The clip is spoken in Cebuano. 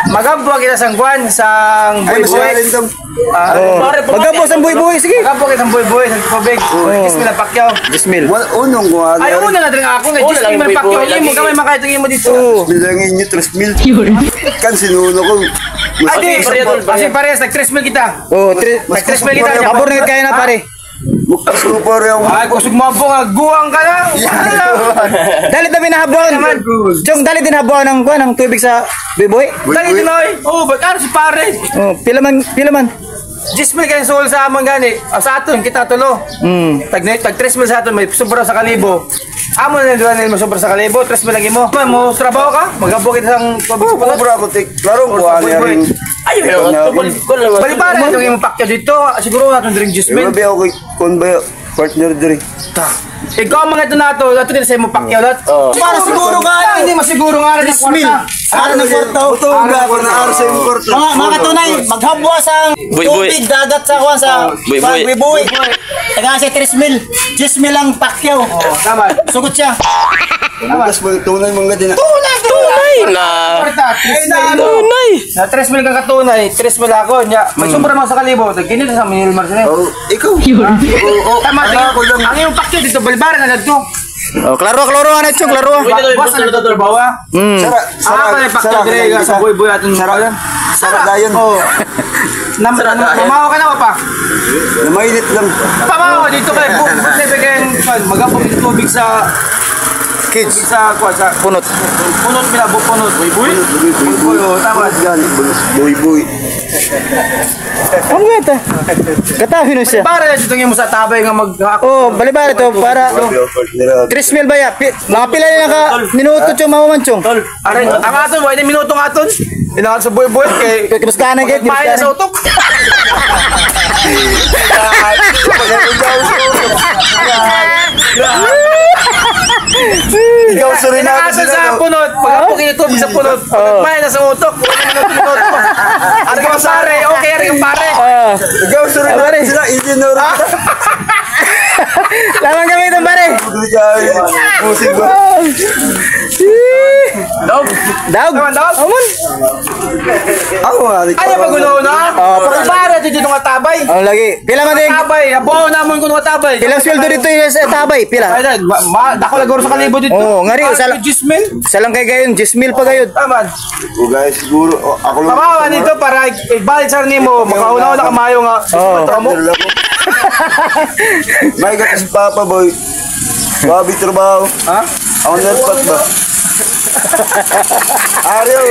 Magampo kita sang buwan sang Ay, mas buhay-buhay. mahalin tong. Ah, Oh. Magampo sa buhay-buhay, sige. Magampo kita sang buhay-buhay sang tubig. 10 mil ang Pacquiao. 10 mil. Unong ko Ay, una na dring ako nga Una 10 lang mil buhay-buhay Pacquiao. Imo lagi. gamay makitong imo dito. Oo. Bilangin niyo, 3 mil. Kan sinuno ko. Mas Ay, di. Pareha, tol, pareha. Kasi parehas, nag 3 mil kita. Oh, Nag 3 mil kita. Pabor na kaya na, pare. Mas ko pare ako. Ay, kusog mo po nga, guwang ka na. Ano lang? Dalit na binahabuan. Chong, dalit din habuan ng kuan ng tubig sa buhay. Dali din oy. Oh, ba't ano si pare? Oh, pila man, pila man. 10 mil kayo sul sa amon gani. Ah, sa aton kita tulo. Tag tag 3 mil sa aton may sobra sa kalibo. Amo na duha nil mo sobra sa kalibo, 3 mil lagi mo. Man, mo trabaho ka, magabo kita sang tubig sa Pabor ako, tik. Klaro ko, ano rin. Ay, Bali pare, itong imong pakya dito, siguro naton drink 10 mil. Grabe ako kay kon ba partner diri. Ikaw ang mga ito nato, ato din sa imong pakya lot. Para siguro ka, Ay, hindi masiguro nga rin 3 mil. Para ng kwarto. Totoo nga ako na ar sa imong kwarto. Mga katunay, maghabwa sa Buy-buy. tubig dagat sa kuan sa Buy-buy. Buy-buy. Taga siya 3 mil. 10 mil ang Pacquiao. Oh, tama. Sugot siya. Bukas mo tunay mga din. Tunay na. Kwarta, 3 mil. Tunay. Na 3 mil kang katunay, 3 mil ako. Nya, may sobra man sa kalibo, tag ganito sa Manil Martinez. Oh, ikaw. Oo, oh, Tama, anak ako lang. ang iyong pakyo dito, balibara na dito. Oh, klaro, klaro ana chong, klaro. Basta na dito trabaho. Sara, Sara, sara, ako na pakyo dire sara, sa buhay-buhay aton. Sara, sara dayon. Oh. Nam namawa ka na pa. Namainit lang. Pamawa dito kay bukod kay magapong tubig sa Kids. sa kuwan sa Punot. Punot mila bu punot. Buy-buy. Buy buy. Buy, oh, tama. Gani, buy buy. Ano ba ito? Katahin na siya. Para dito mo sa tabay nga mag Oh, balibara to para Partner. 3 mil ba ya? Mga pila na ka minuto chong mamaman chong. Aray, ang aton wa ni minuto ng aton. Inakan sa buy-buy kay Kibus ka na gid, Maay na sa utok. Ikaw sorry na ako Inakan sila. sa no? punot. Pag ako tubig sa punot. Pag na sa utok. Wala minuto minuto. Ari ka pare, okay ari ka pare. Ah, Ikaw sorry na ako sila. Hindi na rin. lamang kami ito pare. Pusing ba? Dog. Dog. Naman dog. Amon. Ako nga. Ay, pagulo na. Oh, Pare dito nga tabay. Oh, lagi. Pila man din. Tabay, abo namon ko nga tabay. Pilang sweldo dito yung sa tabay? Pila. Ay, dako lagoro sa kalibo dito. Oo, ngari, 10 mil. Salang kay gayon, 10 mil pa gayon. Tama. Oh, guys, siguro. Oh, ako lang. Pamawa nito para ibalik sa nimo, makauna-una ka mayo nga. Oo. Oh. Mo. Partner lang ako. May gatas papa boy. Babi trabaho. Ha? Ako nalpat ba? Ariel.